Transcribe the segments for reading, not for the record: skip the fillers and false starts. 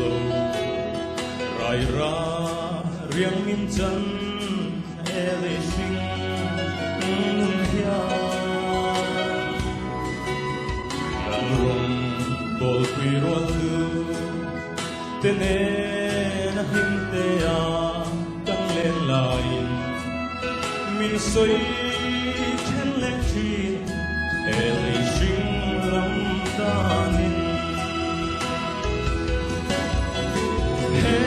lo. Rai ra riang min chan e lei hring nun hian. Kan rawng bawlpui rual tu te nen a hlim te a kan len laiin min sawi then leh thin he lei hring lam danin. He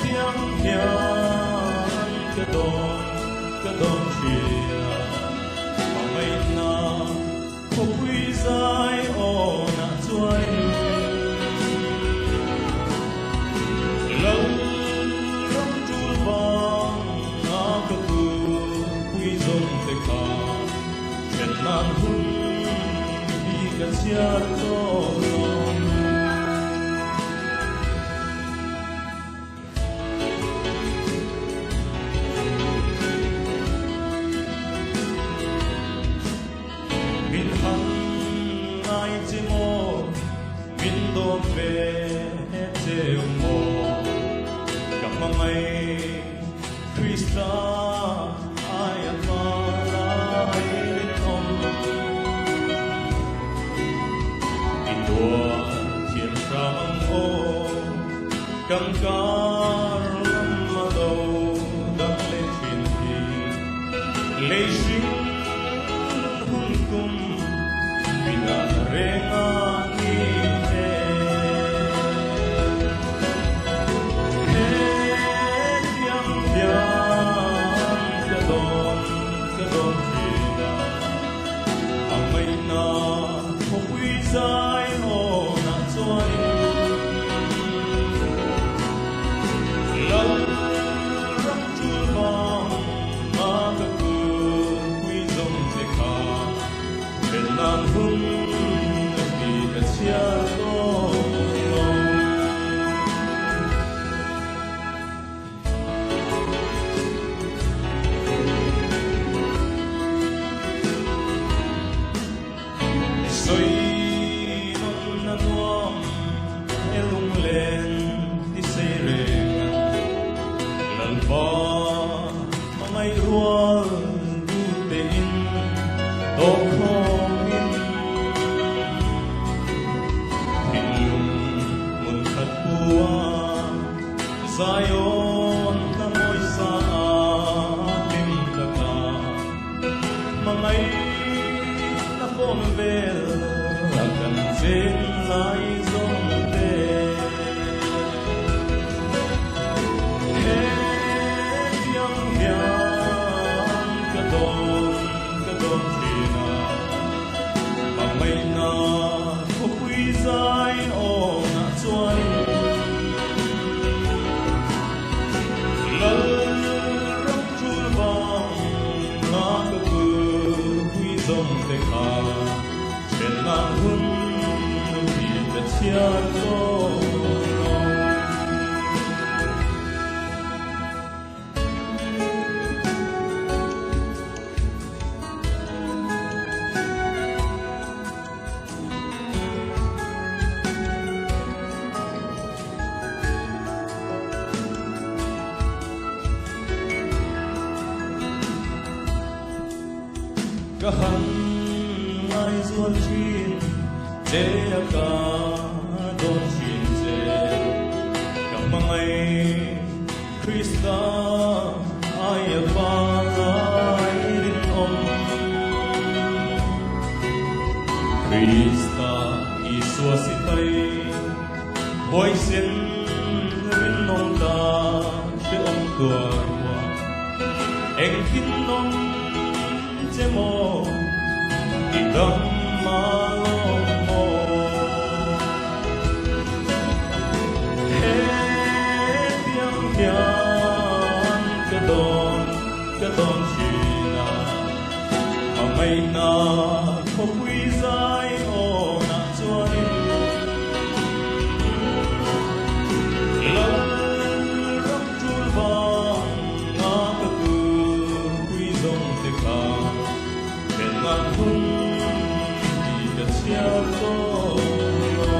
tiang hian ka dawn ka dawn thin a, hmangaihna khawpui zai awnah chuanin Lal ram tul vang a ka kulpui zawng te kha Then nan hun hi ka chhiar tawh lo. Min han ngai che maw, min dawm ve cheu maw, ka hmangaih Krista aia hma lai rinawm. I tuar thiam hram ang aw, kan kar lam a lo dang leh thin hi. Lei hring hun kum pinah reng a ni e. Hetiang hian ka dawn ka dawn thin a, a ngaihna khawpui zai awnah chuanin Lal ram tul vang a ka kulpui zawng che kha Then nan hun hi ka chhiar tawh lo. Sawi nawn na nuam e lunglen ti sei reng a, Lalpa hmangaih rual duh tein tawhkhawm in thinlung hmun khat pua Zion hla mawi sa a hlim taka hmangaih na fawn vel a kan chen lai zawng te. Hetiang hian ka dawn ka dawn thin a, hmangaihna khawpui zai awnah chuanin Lal ram tul vang a ka kulpui zawng te kha then nan hun hi ka chhiar tawh lo. Ka han ngaizual thin che a ka dawn thin che, ka hmangaih Krista aia pa lai rinawm. Krista Isua sipai huaisen rinawm ta hrehawm tuar hua engtin nawm che maw i dam a lawm maw. Hetiang hian ka dawn ka dawn thin a, hmangaihna khawpui zai awnah chuanin Lal ram tul vang a ka kulpui zawng te kha Phelhna hun tih ka chhiar tawh lo.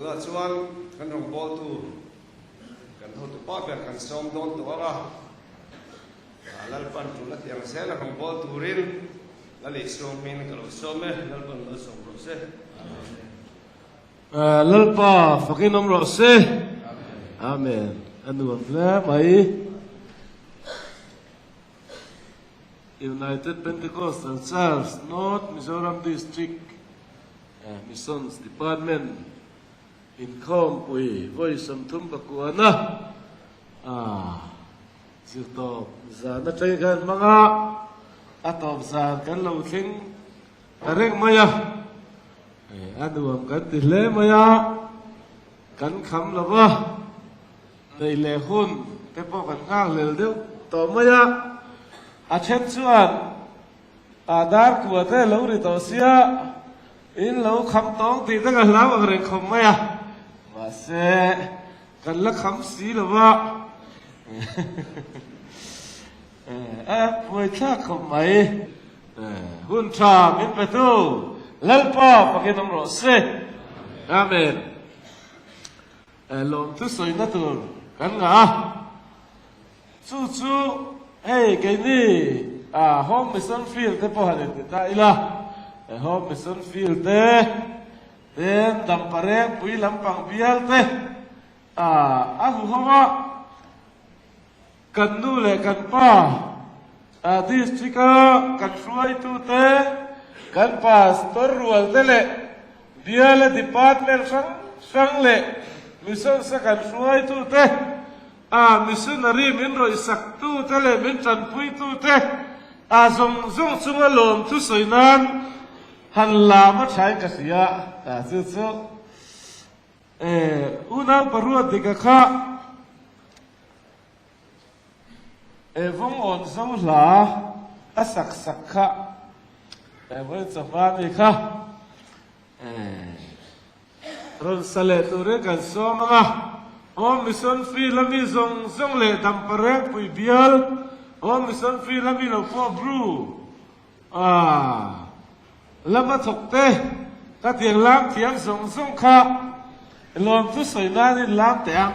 Tunah chuan kan rawngbawltu kan hotu pa ber kan sawm dawn tawh ang a, Lalpan tul a ti ang zel a rawngbâwl turin Lal Isua hmingin ka lo sawm e, Lalpan lo sawm rawh se. Lalpa fakin awm rawh se. Amen. A nuam hle mai. United Pentecostal Church North Mizoram District Missions Department inkhawmpui vawi 30 pakuana Zirtawp zan atangin khan hmang a, a tawp zan kan lo thleng ta reng mai a, a nuam kan ti hle mai a, kan kham lo va, neih leh hun te pawh kan nghak hlel deuh tawh mai a, a then chuan a dar kua te lo ri tawh sia, in lo kham tawng tih te ka hlau ang reng khawp mai a, mahse. Kan la kham si lo va. A buaithlak khawp mai. Hun tha min pe tu Lalpa pakin awm rawh se. Amen. Lawmthu sawina tur kan ngah a, chu chu hei keini Home Mission Field te pawh han inti ta ila, Home Mission Field te, ten Dampareng pui lampang bial te a huhawm a, kan nu leh kan pa District a kan hruaitu te, kan Pastor rual te leh Biala Department hrang hrang leh Missions a kan hruaitu te, a Missionary min rawihsak tu te leh min tanpui tu te a zawng zawng chunga lawm thu sawi nan han lam a thain ka hria a, chu chu unau paruat dika kha E vawng awn zo hla a sak sak kha e vawi chawhma mi kha e rawn sa leh turin kan sawm ang a, Home Mission Field a mi zawng zawng leh Dampareng pui bial Home Mission Field a mi lo pawh Bru a lama thawk te ka tiang lam thiam zawng zawng kha lawmthu sawi nanin lam teh ang.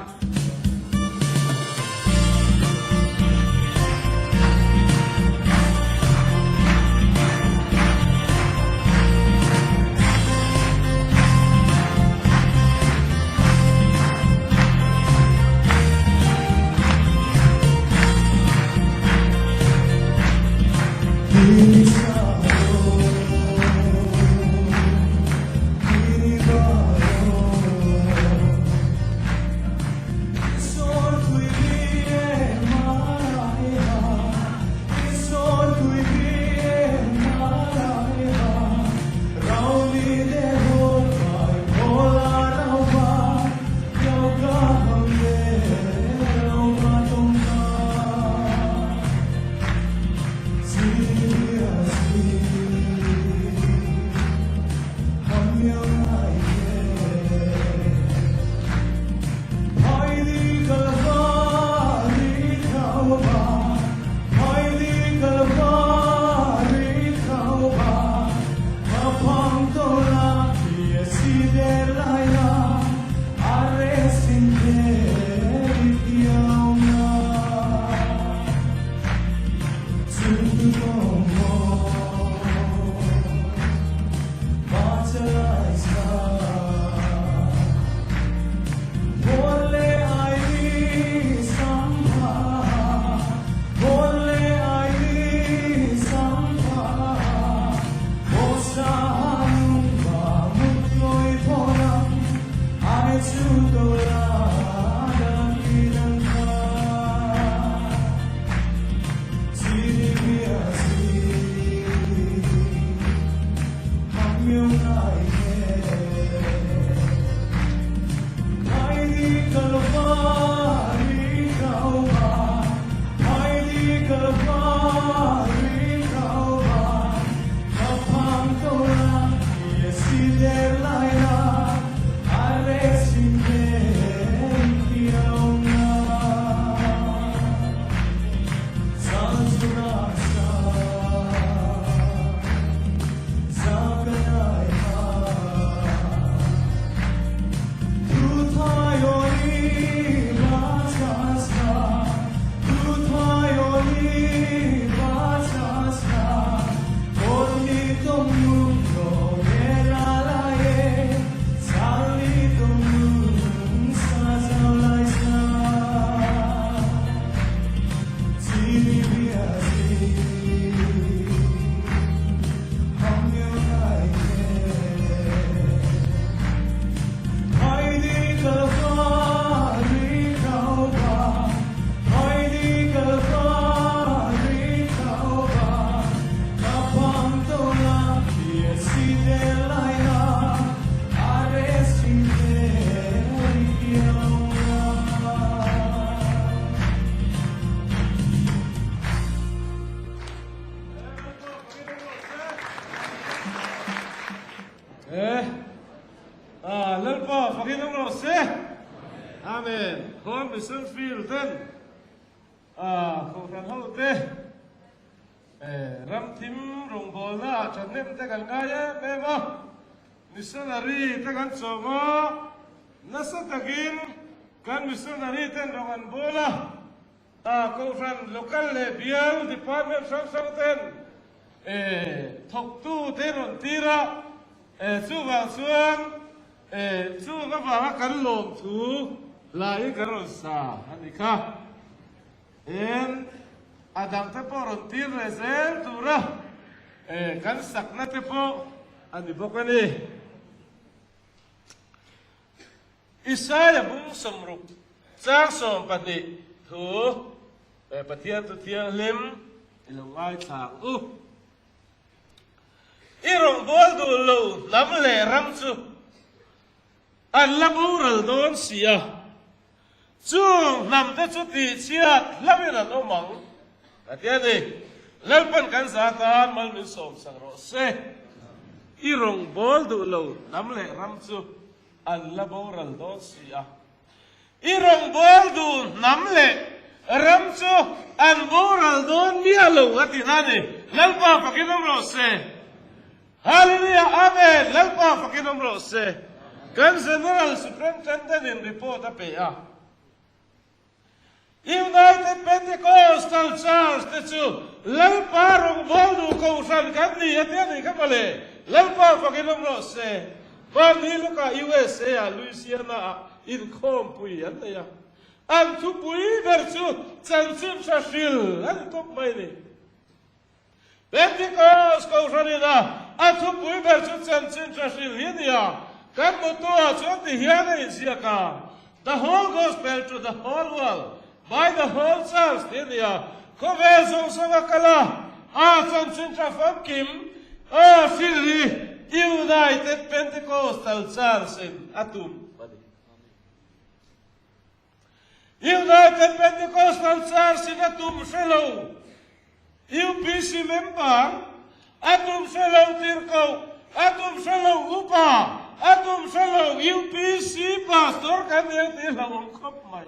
E a Lalpa fakin awm rawh se. Amen. Home Mission Field ten a kohhran ho te ram thim rawngbawlna ah thahnem te kan ngai em em a, missionary te kan chawm a, nasa takin. Kan missionary ten rawng an bawl a, Kohhran local leh bial department hrang hrang ten thawktu te rawn tir a, chuvang chuan chung avanga kan lawmthu hlai kan rawn sa a ni kha. Tin, a dangte pawh rawn tir leh zel tura kan sakna te pawh a ni bawk a ni. Isaia bung 60 chang 12 thu Pathian chu thianghlim i lo ngaithla ang u. I rawngbâwl duh lo hnam leh ram chu an la boral dawn si a. Chung hnamte chu tihchhiat hlauhin an awm ang, a ti a ni. Lalpan kan za tan mal min sawmsak rawh se. I rawngbâwl duh lo hnam leh ram chu an la boral dawn si a. I rawngbâwl duh hnam leh ram chu an boral dawn miah lo, a ti hna ni. Lalpa fakin awm rawh se. Hallelujah Amen Lalpa fakin awm rawh se. Kan General Superintendent in report a pe a. United Pentecostal Church te chu Lalpa rawngbâwl duh kohhran kan ni a ti a nih kha mawle. Lalpa fakin awm rawh se. Hmanni lawkah USA ah Louisiana ah inkhawmpui an nei a. An thupui ber chu chanchin hra hril a ni tawp mai ni. Pentecost Kohhran ina a thupui ber chu chanchin tha hril hi a ni a, kan motto-ah chuan ti hian a inziak a, The whole gospel to the whole world by the whole church tih a ni a, khawvel zawng zawng a kal a, a chanchin tha famkim a hril hi United Pentecostal Church in a tum a ni. United Pentecostal Church in a tum hre lo, UPC member, a tum hre lo tirhkoh, a tum hre lo upa, a tum hre lo UPC pastor kan ni ang tih hlauhawm khawp mai.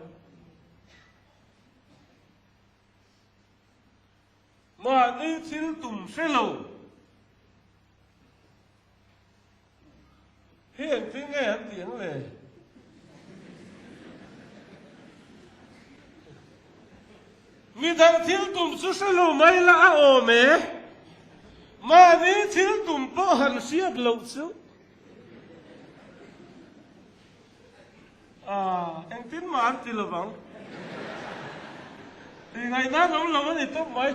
Mahni thil tum hre lo. Hi engtin nge an tih ang le? Midang thil tum chu hre lo mai la a awm e. Mahni thil tum pawh han hriat loh chu. Ah, engtin mah an ti lovang. Tih ngaihna an awm lo a ni tawp mai.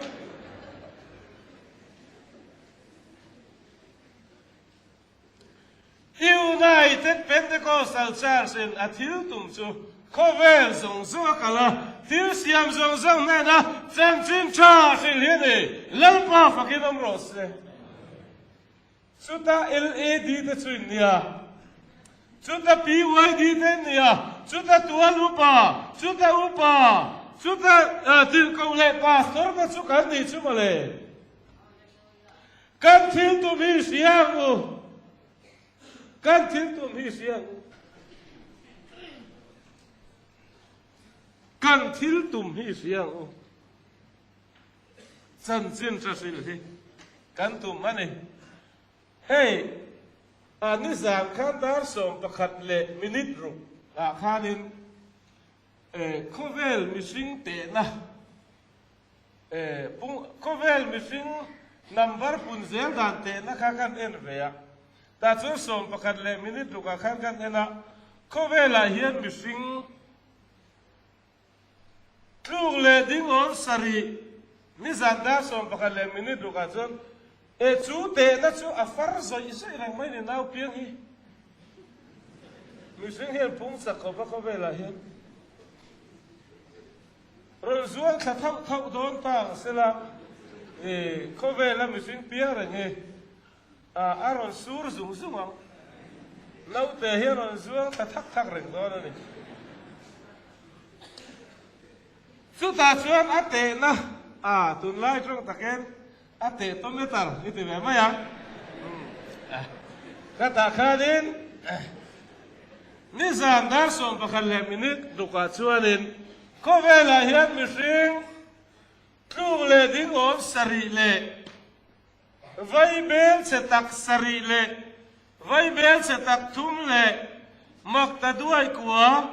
United Pentecostal Church in a thil tum chu khawvel zawng zawng a kal a, thil siam zawng zawng hnena chanchin tha hrilh hi a ni. Lalpa fakin awm rawh se. Chuta LAD te chu in nia, chuta PYD te in nia, chuta tual upa, chuta upa, chuta tirhkoh leh pastor te chu kan nih chu mawle. Kan thil tum hi hria ang u. Kan thil tum hi hria ang u. Kan thil tum hi hria ang u. Chanchin hre hrilh hi kan tum a ni. Hei, a nizan khan dar 11 leh minute ruk ah khanin khawvel mihring tehna Khawvel mihring number pun zel dan tehna kha kan en ve a, tah chuan 11 leh minute rukah khan kan en a, khawvelah hian mihring tluk leh ding awm sarih nizan dar 11 leh minute rukah chuan e chu tehna chu a far zawih zawih reng mai ni nau piang hi. Mihring hian pung chak khawp a khawvelah hian. Rawn zuang thla thauh thauh dawn ta ang sela, i khawvela mihring piang reng hi a rawn sur zung zung ang. Naute hi a rawn zuang thla thak thak reng dawn a ni. Chutah chuan a tehna, a tunlai tawng takin a tehtometer i ti ve mai ang. Khatah khanin Nizan dar 11 leh minute dukah chuanin khawvelah hian mihring tluk leh ding awm sarih leh vaibel chhe tak sarih leh vaibel chhe tak thum leh makta duai kua.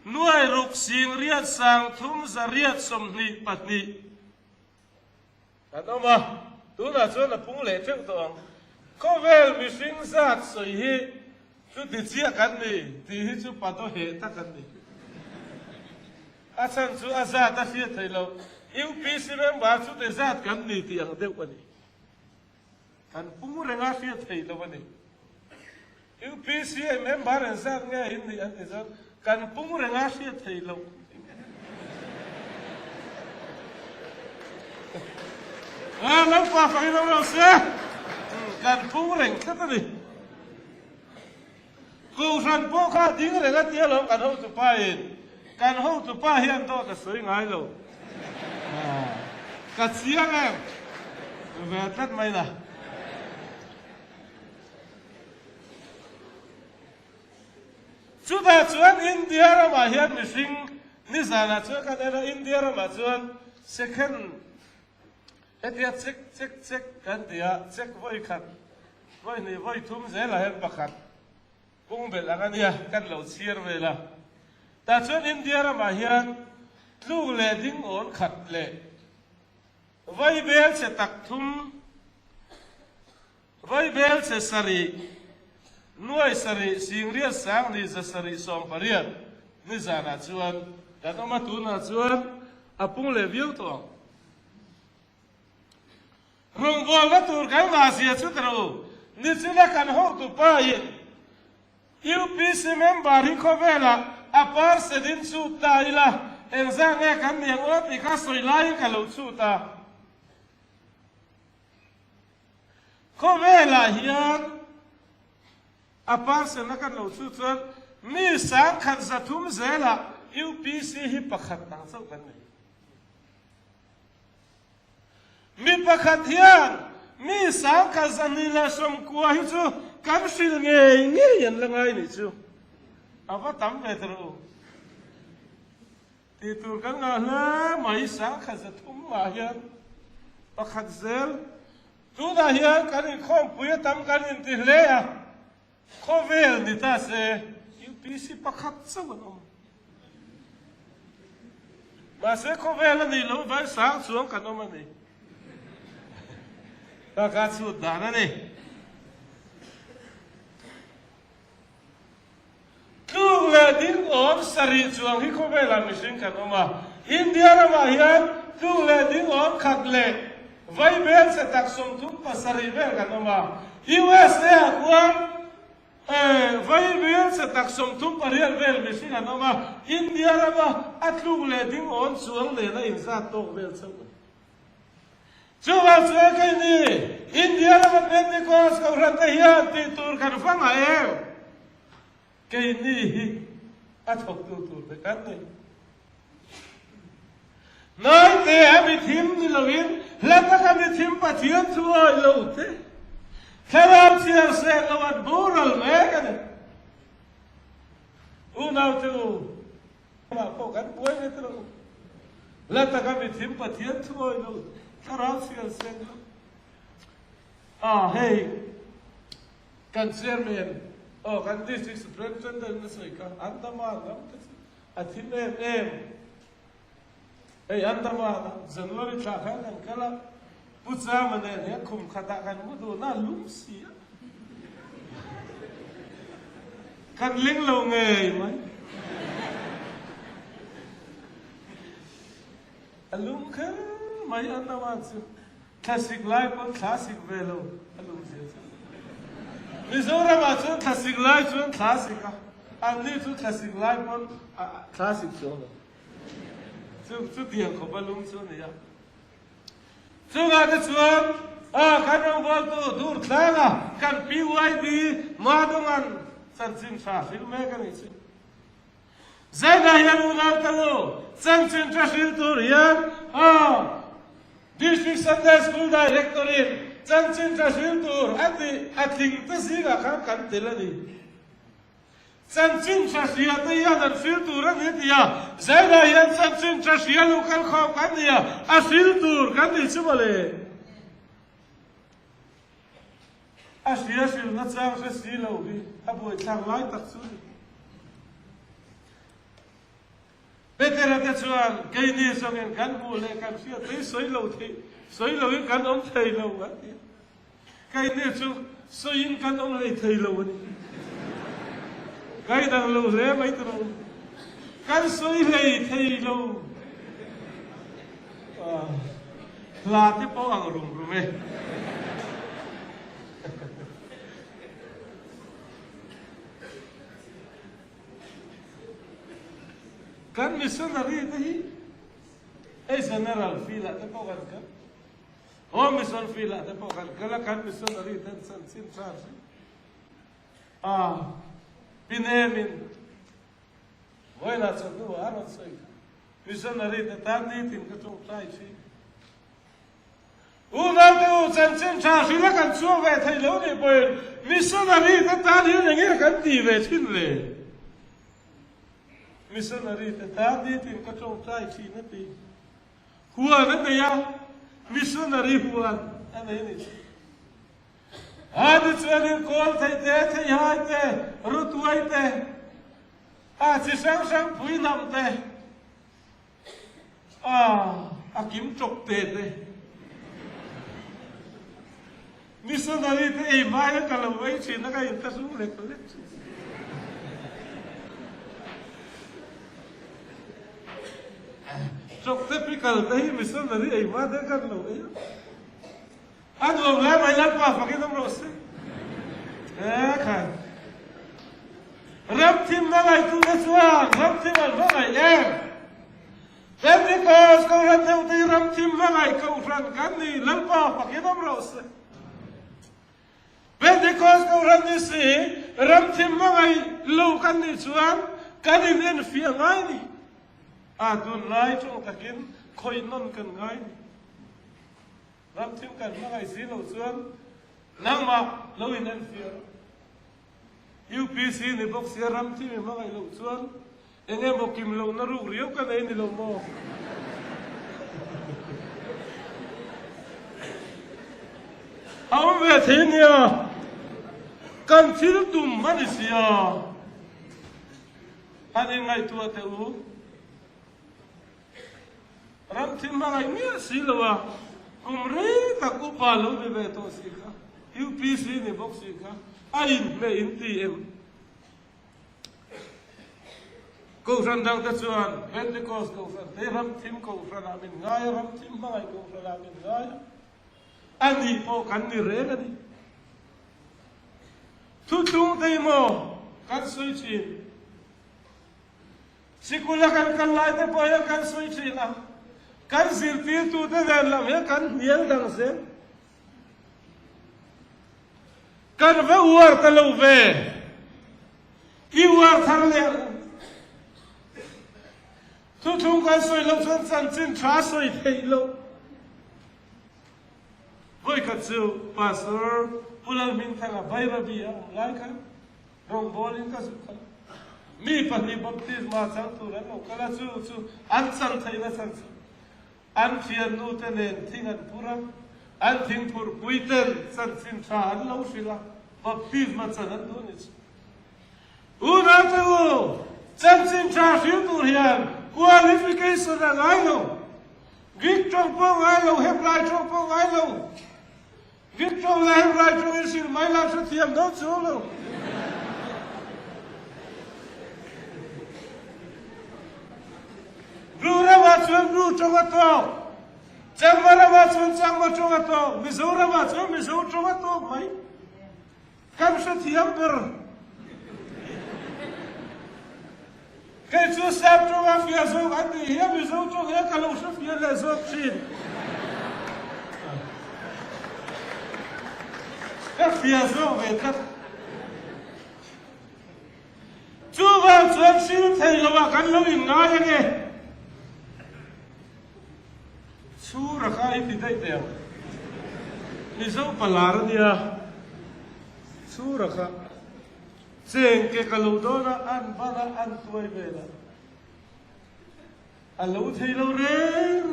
Nuai ruk 98 322 kan awm a, tunah chuan a pung leh teuh tawh ang. Khawvel mihring zat sawi hi chuti chiah kan ni tih hi chu pa dawheh tak an ni. A chhan chu a zat a hriat theih loh, UPC member chuti zat kan ni tih ang deuh a ni. Kan pung reng a hriat theih loh a ni. UPC member an zat nge in nih an ti chuan kan pung reng a hriat theih loh. A lo pa fak in awm lo se kan pung reng tlat a ni. Kohhran pawh kha ding reng a tia lawm kan hotupa in kan hotupa hian dawt a sawi ngai lo. Ka chiang em ve tlat mai na. Chutah chuan India ramah hian mihring nizanah chuan kan en a, India ramah chuan second hetia check check check kan ti a, check vawi khat, vawi hnih, vawi thum zelah hian pakhat pung belh ang a nia, kan lo chhiar vel a. Tah chuan India ramah hian tluk leh ding awn khat leh vawi bel che tak thum, Vaibel che sarih, nuai sarih, singriat sang ni za sarih 80 nizanah chuan kan awm a, tunah chuan a pung leh viau tawh ang. Rawngbawlna tur kan ngahzia chu ta ro, nichina kan hotupa in UPC member hi khawvelah a parcel in chhut ta ila, engzah nge kan ni ang aw tih kha sawi laiin ka lo chhut a. Khawvelah hian a parcel a kan lo chu chuan mi 1300 zelah UPC hi pakhat ang chauh kan nei. Mi pakhat hian mi 1290 hi chu kan hrilh ngei ngei an la ngai nih chu. A va tam ve ta rawh u. Tih tur kan ngah hle mai, 1300 mah hian pakhat zel. Tunah hian kan inkhawmpui a tam kan inti hle a, khawvel ni ta se UPC pakhat chauh an awm. Mahse khawvel a nih loh vai sang chuang kan awm a ni. Kaka chhut dan a ni. Tluk leh ding awm sarih chuang hi khawvelah mihring kan awm a. India ramah hian tluk leh ding awm khat leh vaibel che tak 37 vel kan awm a. USA ah khuan vaibel che tak 38 vel mihring an awm a. India rama a tluk leh ding awm chuang nena inzat tawk vel chauh a ni. Chuvang chuan keini India lama Pentecost kohhran te hian tih tur kan va ngah em? Keini hi a thawktu tur te kan ni. Naite a mithim ni loin hla taka mithim Pathian thu awih lo te thlarau chhiar seh lo an boral mek a ni. Unau te u, Amah pawh kan buai ve ta lo. La taka mithim Pathian thu awih lo, thlarau chhiar seng lo. Ah hei kan chairman aw kan district superintendent na sawi kha Andaman ram te chu a thim em em. Hei Andaman ah January thla khan kan kal a, Pu Chama nen hian khum khatah kan mu dun a, lum si a. Kan ling lo ngei mai. A lum kher mai Andaman chu. Thlasik lai pawn thla sik ve lo a lum zia chu. Mizoram ah chuan thlasik lai chuan thla sik a, anni chu thlasik lai pawn thla sik chuang lo. Chu chutiang khawp a lum chu a ni a. Chungah te chuan a kan rawngbawltu dur tlanga kan PYD Madongan chanchin tha hril mek a nih chu. Zainah hian unau te u chanchin tha hril tur hian a District Sunday School Director in chanchin tha hril tur a tih a tling te zingah khan kan tel a ni. Chanchin tha hria te hian an hril tur a ni ti a, Zainah hian chanchin tha hria lo kal khawm kan ni a, a hril tur kan ni chu mawle. A hria hrilna chang hre si lo hi a buaithlak lai tak chu a ni. Petera te chuan, Keini zawngin kan hmuh leh kan hriat te hi sawi lo thei, sawi loin kan awm thei lo, an ti a. Keini chu sawiin kan awm hlei thei lo a ni. Kai dang lo hle mai tur a awm. Kan sawi hlei thei lo. Hla te pawh ang rum rum e. Kan missionary te hi hei general field ah te pawh kan kal. Home mission field ah te pawh kan kal a, kan missionary ten chanchin tha hrim a pinemin vawilah chawhnu ah a rawn sawi kha. Missionary te tan nitin ka tawngtai thin. Unaute u, chanchin tha hrilh a kan chhuak ve thei lo nih pawhin missionary te tan hian eng nge kan tih ve thin le? Missionary te tan nitin ka tawngtai thin a ti. Huan a nei a, missionary huan a nei a ni thin. A tichuanin kawl thei te, theihai te, rutuai te, a chi hrang hrang pui hnam te, A, a kim tawk te te. Missionary te ei hma hian ka lo ei thin a, ka inthlahrung lek lek thin. Tawk te pickle te hi missionary ei hma te kan lo ei a. A nuam hle mai Lalpa fakin awm rawh se. E khai. Ram thim na ngaitu te chuan ram thim an va ngaih em? Pentecost Kohhran deuh te hi ram thim va ngaih Kohhran kan ni Lalpa fakin awm rawh se. Pentecost Kohhran ni si ram thim va ngaih lo kan nih chuan kan in enfiah ngai ni. A tunlai tawng takin khawih nawn kan ngai ni. Ramthim kan hmangaih si lo chuan nangmah lo in enfiah rawh. UPC ni bawk sia ramthim i hmangaih loh chuan eng emaw kim lohna ruk riau ka nei ni lo maw? A awm ve thei nia, kan thil tum a ni sia. Han inngaihtuah teh u. Ram thil hmangaih miah si lo a, kum rei tak upa lo ni ve tawh si kha, UPC ni bawk si kha a inhmeh in ti em? Kohhran dang te chuan Pentecost kohhran te ram thim kohhran ah min ngai a, ram thim hmangaih kohhran ah min ngai a, a nih pawh kan ni reng a ni. Thuthlung te hi maw kan sawi thin? Sikul a kan kal lai te pawh hian kan sawi thin a, kan zirtirtute nen lam hian kan hnial dang zel. Kan va uar ta lo ve, i uar thar leh ang u. Thuthlung kan sawi loh chuan chanchin tha sawi theih loh. Vawikhat chu Pastor Pu Lalhmingthanga Bairabi a awm lai khan Rawngbawlin ka zuk kal a, mi pahnih baptisma chang tur an lo kal a, chu chu an chan theihna chhan chu an thiannu te nen thing an phur a, an thing phurhpui ten chanchin tha an lo hrilh a, baptisma chan an duh a ni chu. Unau te u, chanchin tha hrilh tur hian qualification a ngai lo, Greek tawng pawh ngai lo, Hebrai tawng pawh ngai lo. Victor le Hebrai tawng in hrilh mai la hrethiam dawn chuang lo. Bru ramah chuan Bru tawng a tawk, Changma ramah chuan Changma tawng a tawk, Mizo ramah chuan Mizo tawng a tawk mai. Kan hrethiam ber. Kei chu Sap tawnga fiah zawk an tih hi a Mizo tawng hian ka lo hrefiah leh zawk thin. Ka fiah zawk ve tlat. Chuvang chuan thil thei lovah kan lo inngai ange. Chhura kha i ti daih teh ang. Mizo palar a nia. Chhura kha. Cheng ke ka lo dawn a, an ban a, an tuai vel a. A lo thei lo reng reng.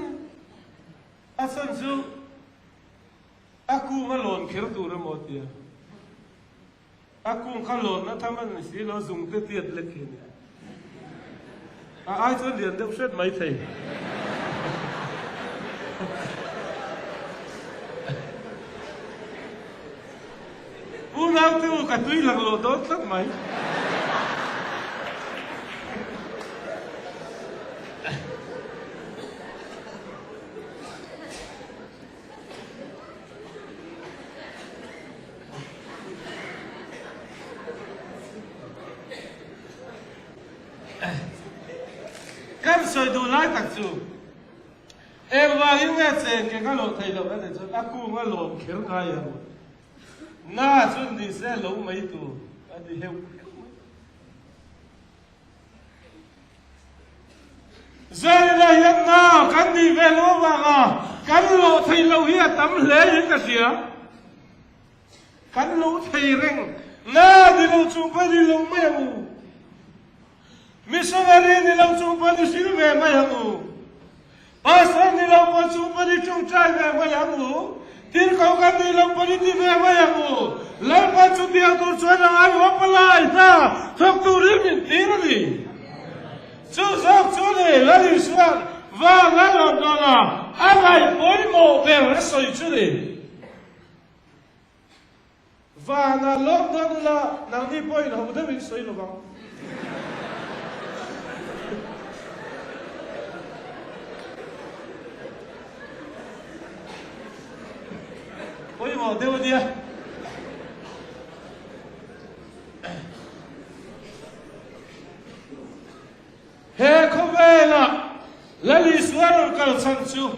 A chhan chu a kung a lawn kher tur emaw a ti a. A kung kha lawnna tham a ni si lo, zungte tiat lek hi a ni. A ai chuan lian deuh hret mai thei. U naute u ka tui lang loh dawn tlat mai. Kan sawi duh lai tak chu engvangin nge cheng ke ka lawh thei loh a ti chuan a kung a lawm kher ngai ang. Na chu ni se lo mai tur a ti heuh heuh mai. Zalina hian na kan nih ve lo avanga kan lawh thei loh hi a tam hle in ka hria. Kan lo thei reng. Na ni lo chung pawh ni lo mai ang u. Missionary ni lo chung pawh ni hril ve mai ang u. Pastor ni lo pawh chung pawh ni tawngtai ve mai ang u. Tirhkoh kan nih lo pawh ni ti ve mai ang u. Lalpa chu biak tur chuan a ngai awm palai hna thawk turin min tir a ni. Chu zawk chu ni Lal Isua'n vang a rawn dawn a, a ngaih pawimawh ber a sawi chu ni. Vana lawm dawn ula, nangni pawhin ho deuhin sawi lo vang. Pawimawh deuh a nia. He khawvelah Lal Isua rawn kal chhan chu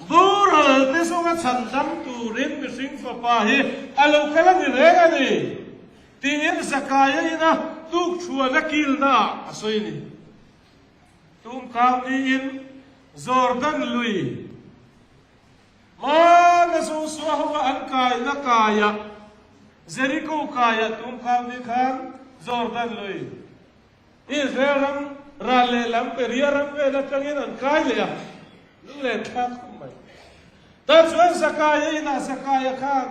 Boral te zawnga chhan dam turin mihring fapa hi a lo kal a ni reng a ni, tiin Zakaia ina tukthuan a kilna ah a sawi a ni. Tumkau niin Jordan lui hmana Josua hova an kaina kaiah, Jeriko kaiah tumkau ni khan Jordan lui Israel ram ral lehlam Perea ram vel atangin an kai leh a, lunglen thlak khawp mai. Tah chuan Zakaia inah Zakaia khan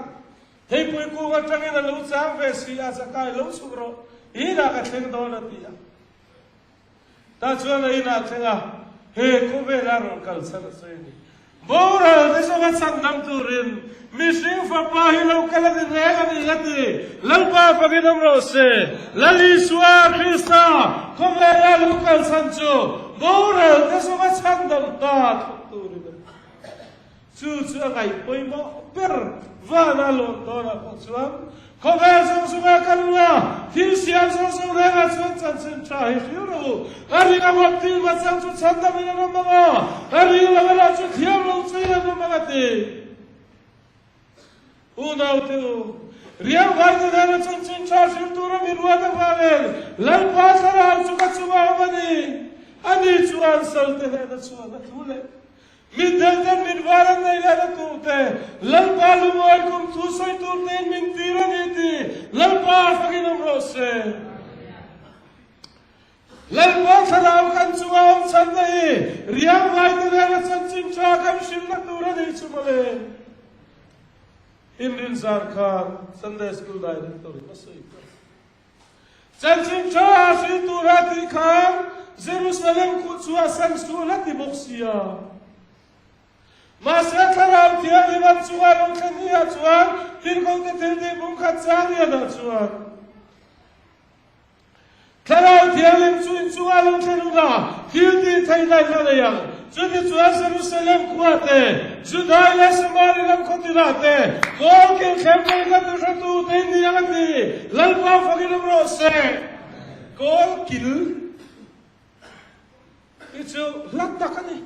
theipui kung atangin a lo chang ve si a, Zakai lo chhuk rawh, i inah ka thleng dawn a ti a. Tah chuan a inah thleng a, he khawvela rawn kal chhan a sawi a ni. Boral te zawnga chhan dam turin mihring fapa hi lo kal a ni reng a ni a ti. Lalpa fakin awm rawh se. Lal Isua Krista khawvela lo kal chhan chu boral te zawnga chhan dam ta thawk turin a ni. Chu chu a ngaih pawimawh ber vana lawn dawnah pawh chuan Khawvel zawng zawnga kal ula, thil siam zawng zawng rengah chuan chanchin tha hi hriu rawh u. A ring a huap tir va chang chu chhan dam in an awm ang a, a ring lo erawh chu thiam lo chei an awm ang a ti. Unaute u, riau vaite nena chanchin tha hriu tura mi ruat avangin Lalpa thlarau chu ka chungah a awm a ni. Ani chuan salte hnena chuan a thu leh. Min deuh ten min var an nei leh na tur te, Lalpa lungawi kum thu sawi tur tein min tir a ni ti Lalpa fakin awm rawh se. Lalpa thlarau kan chunga awm chhanna hi riang vaite nena chanchin tha kan hrilhna tur a nih chu mawle. Inrin zan khan Sunday School Director in a sawi ta. Chanchin tha a hril tura tih khan Jerusalem khuh chu a san sual a ti bawk sia. Mahse Thlarau Thianghlim an chunga lo thlen hi ah chuan thilkawngte thil tih pumkhat chang lianah chuan Thlarau Thianghlim chu in chunga lo thlen hunah thil tih theihna in la nei ang. Chutichuan Jerusalem khua te, Judai leh Samari ram khaw tinah te, kawl kil thleng pawhin ka tu hretu te in ni ang a ti, Lalpa fakin awm rawh se. Kawl kil hi chu hla tak a ni.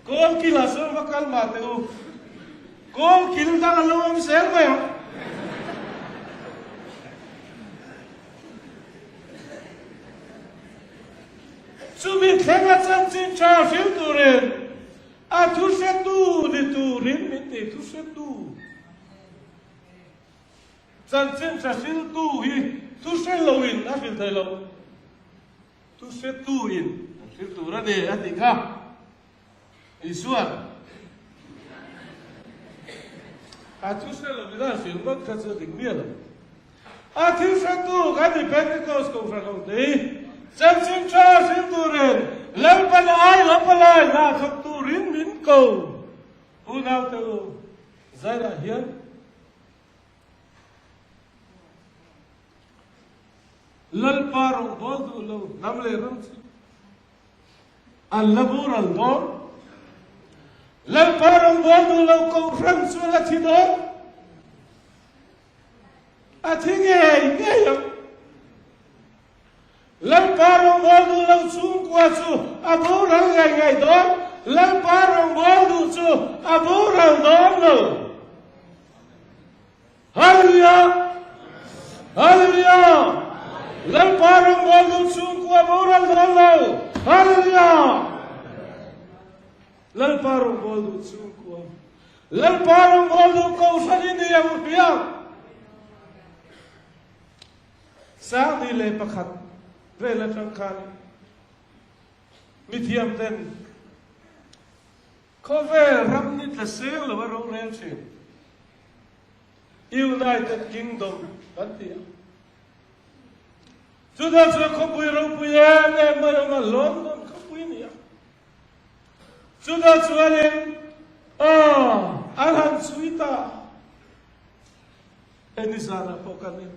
Kawl kilah chuan va kal mah teh u. Kawl kil dang a lo awm zel mai ang. Chumi thlenga chanchin tha hril turin a thuhretu ni turin min ti thuhretu. Chanchin tha hriltu hi thuhre loin a hril thei lo. Thuhretu in an hril tur a ni a tih kha Isua'n a thuhre loin a hril ngawt kha chu a dik miah lo. A thil hretu kan ni Pentecost Kohhran ho te hi chanchin tha hrim turin Lalpan ai awpa lai hna thawk turin min ko. Unaute u, zaiah hian Lalpa rawngbâwl duh lo hnam leh ram chu an la boral dawn. Lalpa rawngbâwl duh lo kohhran chu a la thi dawn. A thi ngei ngei ang. Lalpa rawngbâwl duh lo chhungkua chu a boral ngei ngei dawn. Lalpa rawngbâwl duh chu a boral dawn lo. Hallelujah! Hallelujah! Lalpa rawngbâwl duh chhungkua a boral dawn lo. Hallelujah! Lalpa rawngbâwl duh chhungkua. Lalpa rawngbâwl duh kohhran i ni ang hmiang. 2001 vel atang khan mithiam ten khawvel ram ni tla seng lo a rorel thin United Kingdom kan ti a. Chutah chuan khawpui ropui em em mai awm a, London khawpui ni a. Chutah chuanin aw an han chhui ta. Hei nizanah pawh kan in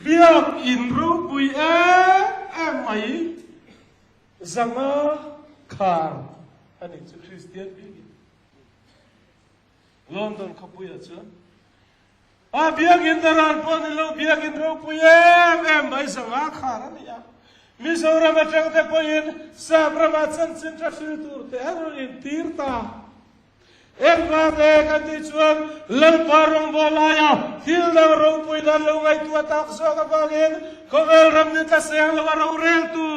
biak in ropui em em mai zanga khar a nih chu Kristian biak in London khawpuiah chuan a biak in daran pawh ni lo biak in ropui em em mai zanga khar a ni a Mizoram atang te pawhin sap ramah chanchin tha hril tur te an rawn intir ta. Engvang e kan tih chuan Lalpa rawngbâwl laia thil dang ropui dan lo ngaihtuah tak zawk avangin khawvel ram ni tla seng lo a roreltu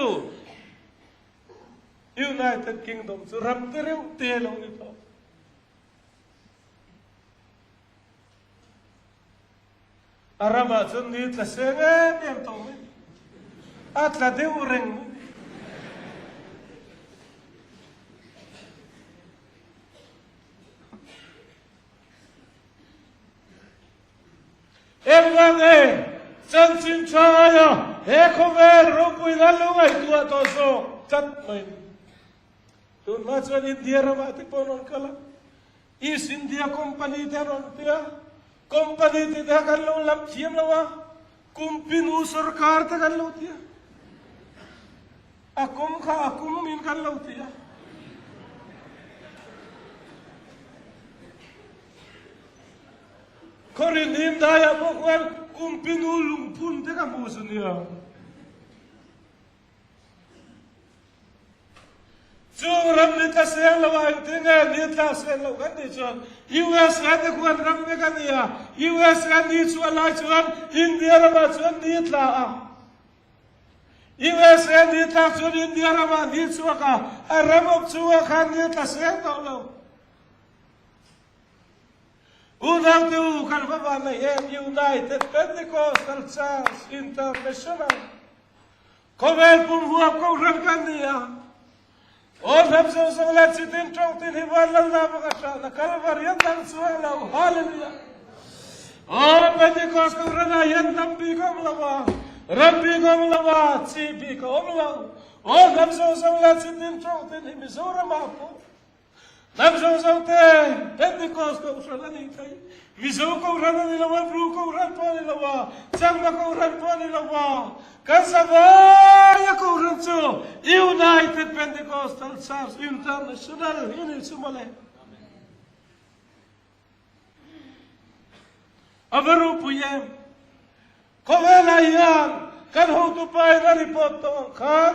United Kingdom chu ram te reuh te lo ni tawh. A ramah chuan ni tla seng em em tawh mai. A tla deuh reng mai. Engvang e chanchin tha aia he khawvel ropui lal lo ngaihtuah tawh zawk tlat mai. Tunhma chuan India ramah te pawh rawn kal a, East India Company te rawn ti a, Company tih te kha kan lo lam thiam lo a, Kumpinu sorkar te kan lo ti a, a kum kha a kum in kan lo ti a. Khawrin him daiah pawh khuan Kumpinu lungphun te ka hmu chu nia. Chung ram ni tla seng lo ah engtin nge ni tla seng lo kan tih chuan USA te khuan ram vek a ni a, USA ni chu a lai chuan India ramah chuan ni tla a, USA ni tlak chuan India ramah ni chhuak a, a ram awp chungah khan ni tla seng tawh lo. Unau te u kan va van nei em United Pentecostal Church International Khawvel pum huap kohhran kan ni a, aw hnam zawng zawng leh chitin tawng tin hi van lo na bawk a hrahna Kalvari an dang chuang lo. Hallelujah! Aw Pentecost kohhran ah hian hnam bik a awm lo a, ram bik a awm lo a, chi bik a awm lo. Aw hnam zawng zawng leh chitin tawng tin hi Mizoram ah pawh Hnam zawng zawng te Pentecost kohhran a nih theih. Mizo kohhran a ni lo a, Bru kohhran pawh a ni lo a, Changma kohhran pawh a ni lo a, kan zavaia kohhran chu United Pentecostal Church International hi a ni chu mawle. A va ropui em! Khawvelah hian kan hotupa in a report tawh ang khan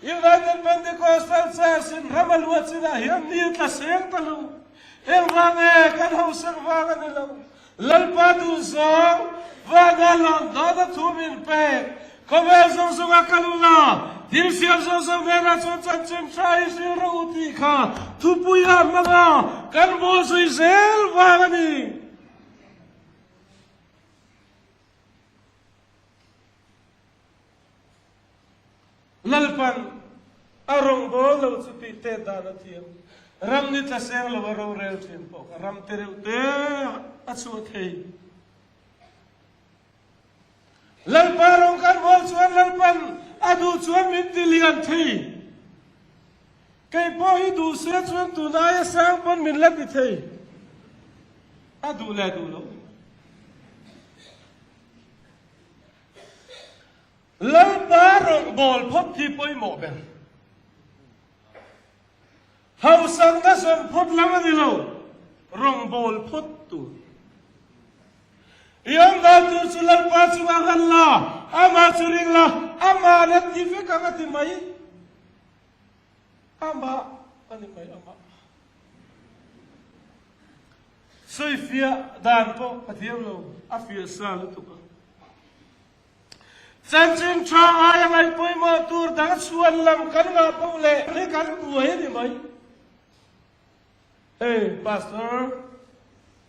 United Pentecostal Church in ram a luah chinah hian ni a tla seng ta lo. Engvang nge kan hausak vang a ni lo. Lalpa duhzawng vana lawn dawn a thu min pek. Khawvel zawng zawng a kal ula, thil siam zawng zawng hnenah chuan chanchin tha i hril rawh u tih kha thupui ah hmang a kan bawh zui zel vang a ni. Lalpan a rawngbâwl lo chu tih tet dan a thiam. Ram ni tla seng lo a rorel thin pawh kha ram te reuh te a chhuah thei. Lalpa rawng kan bawl chuan Lalpan a duh chuan min ti lian thei. Kei pawh hi duh se chuan tun aia sang pawn min la ti thei. A duh leh duh lo. Lalpa rawngbawl phawt hi pawimawh ber. Hausakna zawng phawt lam a ni lo, rawngbawl phawt tur. I awmdan tur chu Lalpa chungah ngan la, amah chu ring la, amah la ti vek ang a ti mai. Amah a ni mai, amah. Sawifiah dan pawh a thiam lo, a fiah sa lutuk a. Chanchin tha aia ngaih pawimawh tur dang chhuan lam kan ngah poh leh hi kan buai a ni mai. Hei Pastor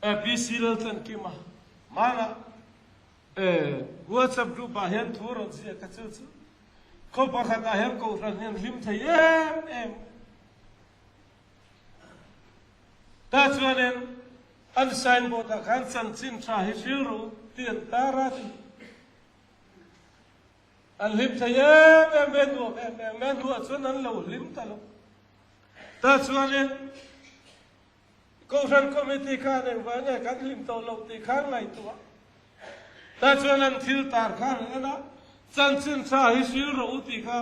PC Laltlankima mana WhatsApp group ah hian thu rawn ziak a chu chu khaw pakhat ah hian kohhran hian hlim thei em em. Tah chuanin an signboard ah khan chanchin tha hi hril rawh u tih an tar a ti. An hlim thei em em e, nuam em em e, hnuah chuan an lo hlim ta lo. Tah chuanin Kohhran Committee khan engvah nge kan hlim tawh loh tih khan ngaihtuah. Tah chuan an thil tar khan an en a, chanchin tha hi hril rawh u tih kha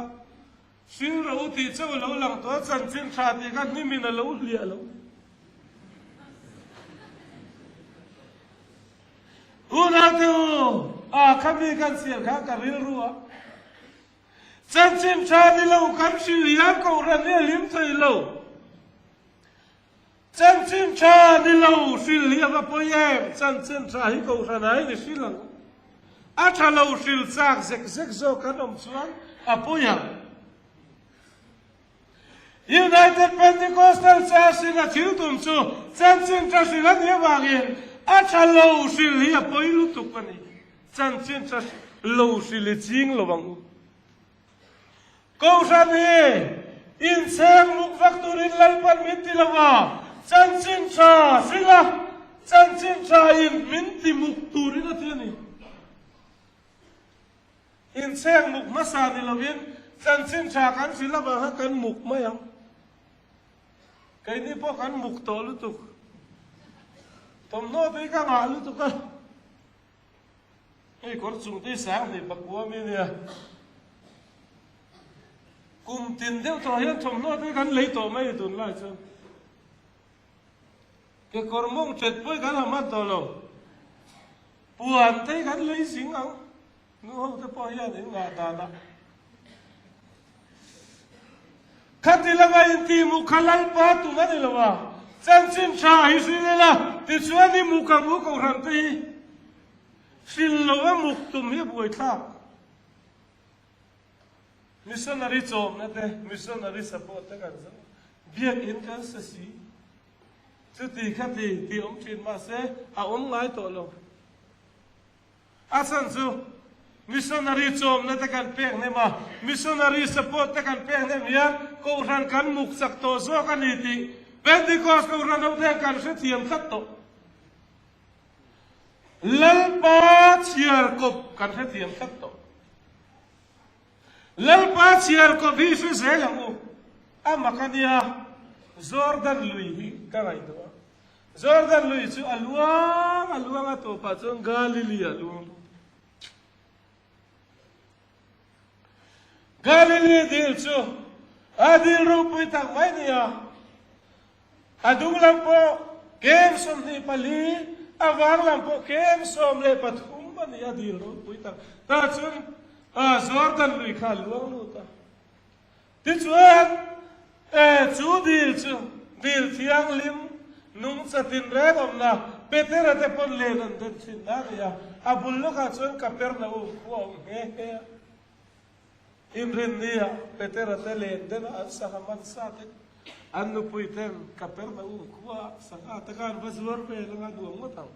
Hril rawh u tih chauh a lo lang tawh a, chanchin tha tih kha hnimin a lo hliah lo. Unaute u, a kha mi kan sial kha ka rilru a, chanchin tha ni lo kan hril hian kohhran hi a hlim thei lo. Chanchin tha ni lo hril hi a va pawi em? Chanchin tha hi kohhran ah hian i hril ang. A tha lo hril chak zek zek zawk kan awm chuan a pawi ang. United Pentecostal Church in a thil tum chu chanchin tha hril a nih avangin a tha lo hril hi a pawi lutuk a ni. Chanchin tha lo hril i ching lo ang u. Kohhran hi inchheng muk vak turin Lalpan min ti lo a, chanchin tha hrilh a, chanchin tha in min ti muk turin a ti a ni. Inchheng muk hmasa ni lovin chanchin tha kan hrilh avang khan kan muk mai ang. Keini pawh kan muk tawh lutuk. Thawmhnaw te hi ka ngah lutuk a. Hei kawr chung te hi 2009 mi ania. Kum tin deuh tawh hian thawmhnaw te kan lei tawh mai tunlai chuan. Kekawr mawng ṭet pawh hi kan ha hman tawh lo. Puan te hi kan lei zing ang. Nu ho te pawh hian in ngah danah. Khati lama intihmuh kha Lalpa tum a ni lo a, chanchin tha hi hrilh ila, tichuan i muk ang u Kohhran te hi hrilh lo a muk tum hi a buaithlak. Missionary chawmna te, missionary support te kan zawng a, biakinn kan sa si. Chuti khati tih awm thin mahse a awm ngai tawh lo. A chhan chu missionary chawmna te kan pek hnem a, missionary support te kan pek hnem hian Kohhran kan muk chak tawh zawk a ni tih Pentecost Kohhran ho te hian kan hrethiam tlat tawh. Lalpa chhiar kawp kan hrethiam tlat tawh. Lalpa chhiar kawp hi hre zel ang u. A mak a nia, Jordan lui hi ka ngaihtuah a. Jordan lui chu a luang a luang a tawpah chuan Galilee a luang lut. Galilee dil chu a dil ropui tak mai ni a. A dung lam pawh kem 24, a vang lam pawh kem 13 a ni a dil ropui tak. Tah chuan Jordan lui kha a luang lut a. Tichuan, e, chu dil chu dil thianghlim, nungcha tinreng awmna, Petera te pawn len an den thin na a ni a. A bul lawkah chuan Kapernaum khua a awm nghe nghe a. Inrinnia Petera te len den a an sangha man sa te, an nupui ten Kapernaum khua sangha te kha an va zuar vel anga nuam ngawt ang.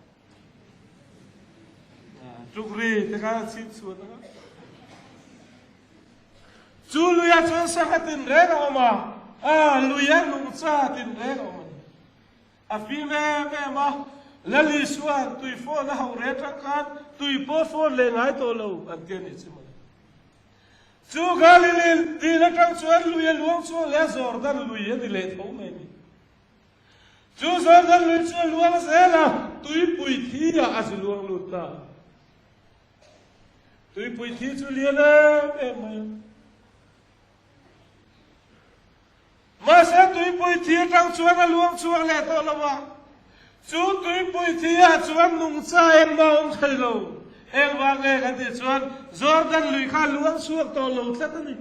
Tukri te kha an chhip chhuan anga. Chu luia chuan sangha tinreng a awm a, a luia nungcha tinreng a awm a ni. A fim em em a. Lal Isua'n tui fawn a hauh reh atang khan tui pawh fawn leh ngai tawh lo an ti a nih chu mawle. Chu Galili dil atang chuan lui a luang chuang leh a Jordan lui a ni leh tho mai a ni. Chu Jordan lui chu a luang zel a, tuipui thi ah a zu luang lut ta. Tuipui thi chu lian em em mai a. Mahse tuipui thi atang chuan a luang chhuak leh tawh lo a, chu tuipui thi ah chuan nungcha engmah a awm thei lo. Engvang nge kan tih chuan Jordan lui kha a luang chhuak tawh lo tlat a ni.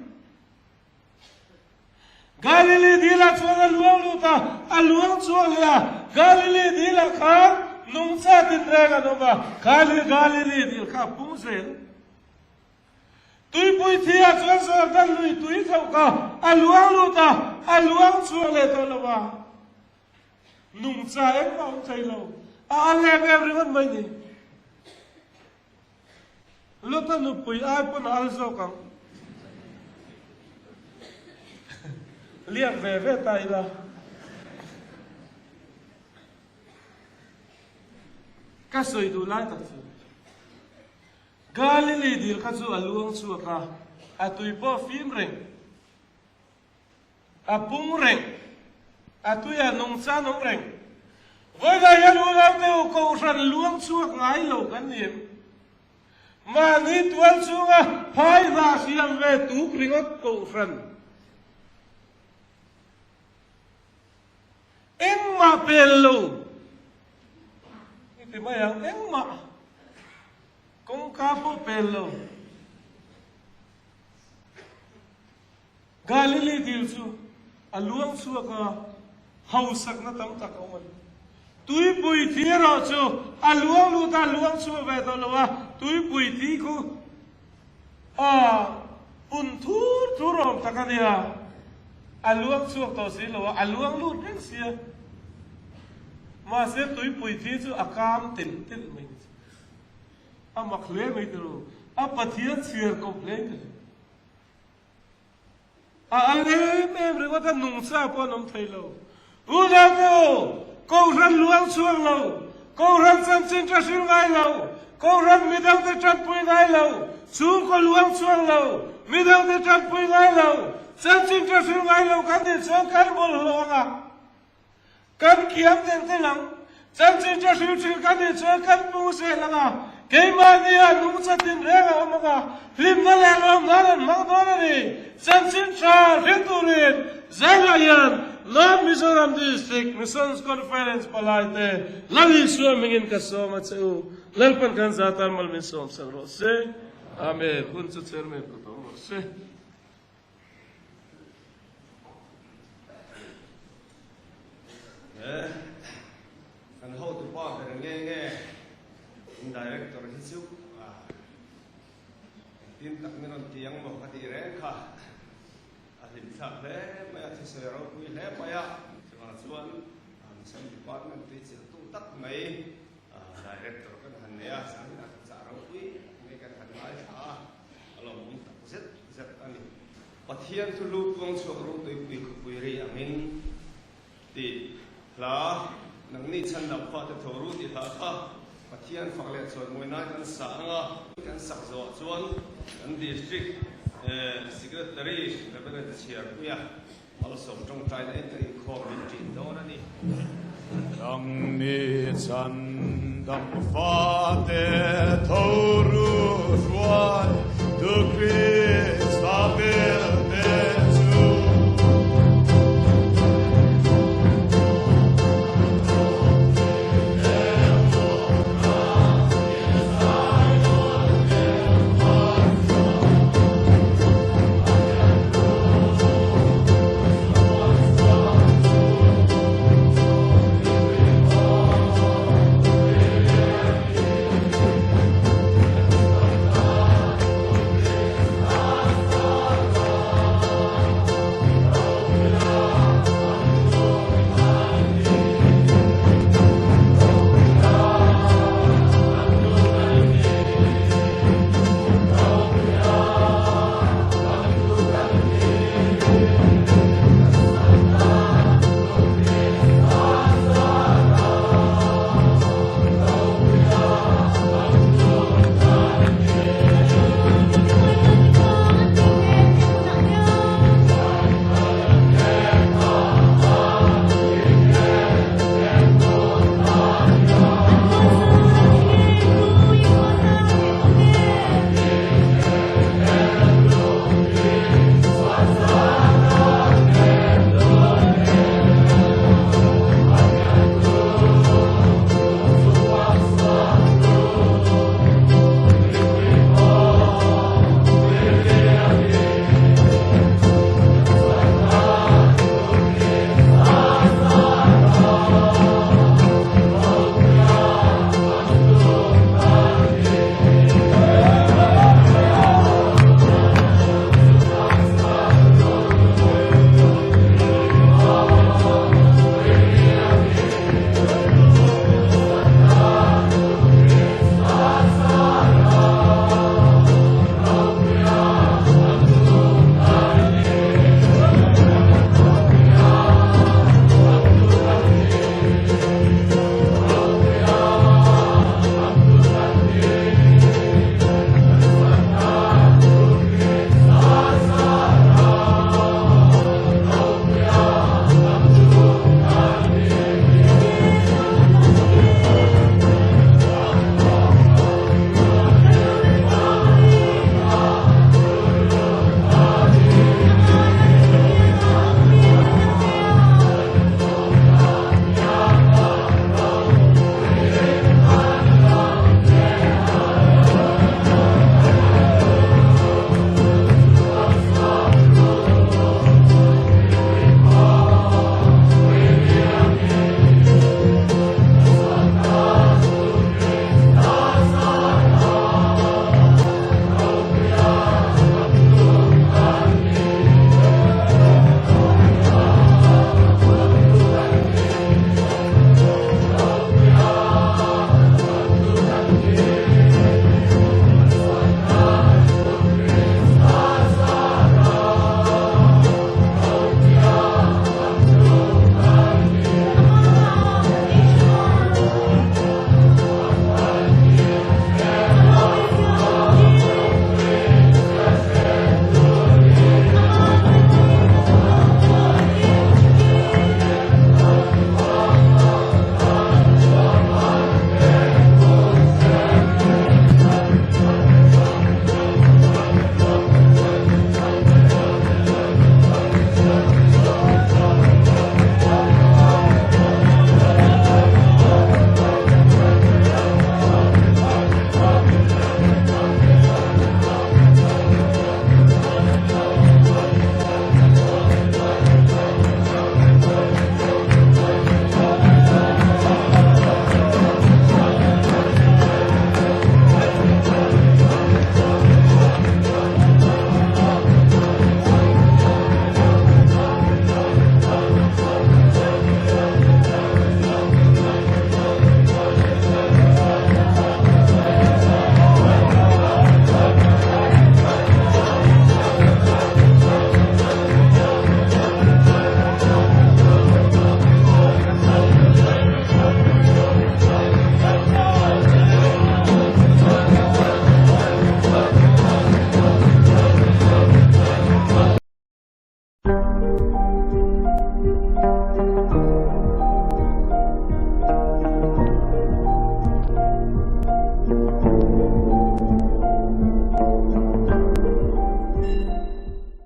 Galili dil ah chuan a luang lut a, a luang chhuak leh a, Galili dil ah khan nungcha tinreng an awm a, Galili dil kha a pung zel. Tuipui thi ah chuan Jordan lui tui tho kha a luang lut a, a luang chhuak leh tawh lo a. Nungcha engmah awm thei lo, a al em em ringawt mai ni. Lota nupui ai pawn a al zawk ang. Liak ve ve ta ila. Ka sawi duh lai tak chu. Galili dil kha chu a luang chhuak a, a tui pawh fim reng, a pung reng, a tui a nung chan awm reng. Vawilah hian unaute u kohhran luang chhuak ngai lo kan ni em? Mahni tual chunga phai dah hriam ve tuk ringawt kohhran. Engmah pel lo i ti mai ang, engmah kawngka pawh pel lo. Galili dil chu a luang chhuak a, hausakna tam tak a awm a ni. Tuipui thi erawh chu a luang lut a, a luang chhuak ve tawh lo a, tuipui thi khu a pun thur thur awm tak a nia, a luang chhuak tawh si lo a, a luang lut reng sia. Mahse tuipui thi chu a kam telh telh mai ni. A mak hle mai tiraw, a Pathian chhiar kawp hle in ka hria. A al em em ringawt a, nungcha pawh an awm thei lo. Unaute u, Kohhran luang chhuak lo, Kohhran chanchin ṭa hril ngai lo, Kohhran midangte ṭanpui ngai lo, chhungkaw luang chhuak lo, midangte ṭanpui ngai lo, chanchin ṭa hril ngai lo kan tih chuan kan bawlhhlawh ang a. Kan kiam telh telh ang. Chanchin ṭha hril hril kan nih chuan kan pung zel ang a, keimahni ah nungcha tinreng a awm ang a, hlimna leh lawmnan an hmang dawn a ni. Chanchin ṭha hril turin Zainah hian North Mizoram District Missions Conference palaite Lal Isua hmingin ka sawm a che u. Lalpan kan za tan mal min sawm sak rawh se. Amen. Hun chu Chairman kut awm rawh se. He kan hotu pa ber nge nge in director hi chu engtin tak min rawn ti ang maw ka tih reng kha a hlim thlak hle mai a, thusawi a ropui hle mai a. Chuvang chuan Mission Department tui chilh tu tak mai director kan han nei a, chuan a chah ropui tak mai kan han ngaithla a. A lawmawm tak zet zet a ni. Pathian chu lu puang chhuak ru tuipui khawpui ri angin tih hla, nangni chhandam fate tho ru tih hla kha Pathian fak leh chawimawi nan kan sa ang a. Kan sak zawh chuan kan District Secretary Reverend Chhiarpuia Malsawm tawngtaina in ka inkhawm min ṭin dawn a ni. Nangni chhandam fate tho ru hruai tu Krista.